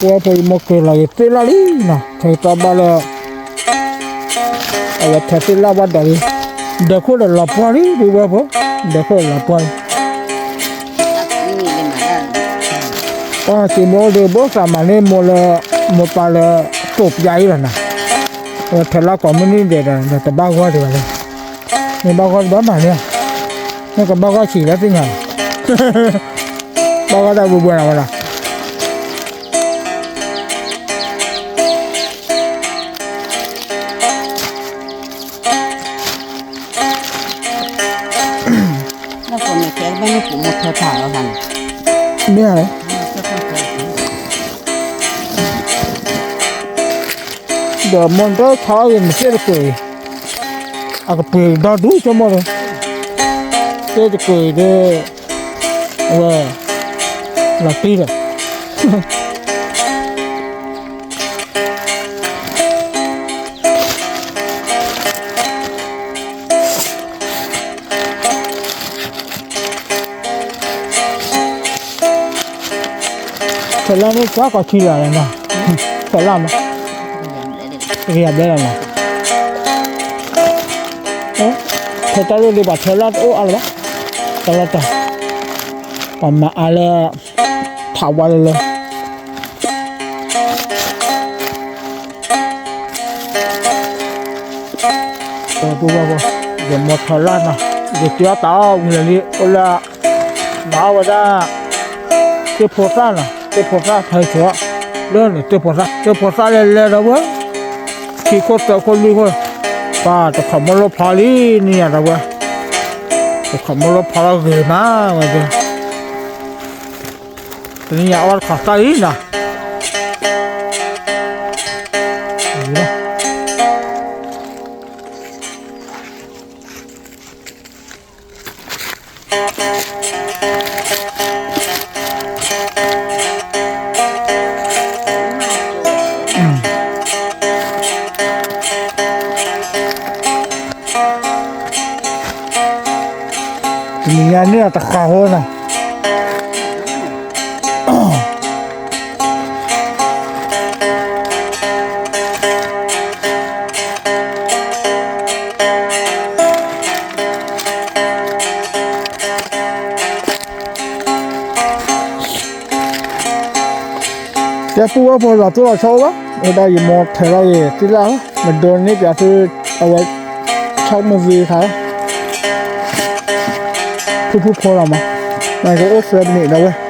ဝဲဖဲယမိၢ်က့ၤလီၤယသ့ၣ်လၣ်လံနီၤ, ထဲတဘၣ်လၢ အဝဲထဲသ့ၣ်လၣ်ဘၣ်ဒီးလံ, ဒၢးခိၣ်ဒီးလီၤပှီၢ်လံ ဒုဝဲဖိ, ဒၢးခိၣ်ဒီးလီၤပှီၢ်လံ. အစံးမိၢ်ဒုးဘိသးမၤန့ၢ်မိၢ်လၢ မိၢ်ပၢ်လၢ သိးပျါအံၤလီၤနီၤ, ဝဲထဲလၢကိးမုၢ်နံၤဒဲးဒီး တဘၣ်ဂီၢ်ဒံးဘၣ်လၢ, မ့ၢ်ဘၣ်ဂီၢ်တဘၣ်မၤန့ၢ်, မ့ၢ်ကဘၣ်ဂီၢ်ဆံးလၢသ့ၣ်ညါ, ဘၣ်ဂီၢ်တၢ်ဘှဲဘှဲနၤဝဲလီၤ. မ့ၢ်ဧါ, ဒီးမိၢ်တခါအံၤမ့ၢ်စ့ၢ်တက့ၢ်အံၤ, အကပှ့ၤဒီဒူၣ်ဆိကမိၣ်ဒီး, စ့ၢ်တက့ၢ်အံၤဒီး, အဝဲ, လီၤတံၢ်ဒီး ထဲလၢမ့ၢ်ကွၢ်ကီၤထံလီၤနီၤ, ထဲလၢမး, တကယၤဘျဲလီၤနီၤ, ထဲတၢ်ရ့ၣ်ဒ်ဘၣ်ထဲလၢတအိၣ်အါလၢၤဘၣ်, တၢ်လီၢ်တၢ်, ပှၤမၤအါလၢ ထးဝါလၢလၢ ပူၤဝဲဖိ, ယမိၢ်ထီၣ်လၢ်နီၤ, ယကၠီတၢ်အီၣ်ဝံၤလၢလံ အိၣ်လၢ, မၤအီၣ်ဝဲဒၣ်, တ့ၢ်ဖိသၣ်နီၤ, တ့ၢ်ဖိသၣ်ဖဲဆိး, လၢန့ၣ်တ့ၢ်ဖိသၣ်, တ့ၢ်ဖိသၣ်လဲၤလဲၤဒီးဝဲ, ခံခိၣ်သၢခိၣ်လွံၢ်ခိၣ်, ပှၤတခီမီၢ်လိၣ်ဖျါလံန့ၣ်ယၤဒီးဝဲ, တခီမီၢ်လိၣ်ဖျါလီၤဂ့ၤမးဝဲဒၣ် တနံၤညါအီၣ်တခီသၣ်လံနီၤ. တနံၤညါန့ၣ်တဃၣ်ဃိနီၤ. တဲပူဝဲဖိလီၤတိၢ်လီၤဆီအိၣ်ဘၣ်, ဝဲဒၣ်ယမိၢ်ထဲလီၤယသ့ၣ်လၣ်, မဒိန့ၢ်ပၠးသု, အဝဲ, ဆီမုၢ်သံခါ, ဖုဖုဖိလီၤမး, နကအိၣ်သၢမံးနံးဒီးဝဲ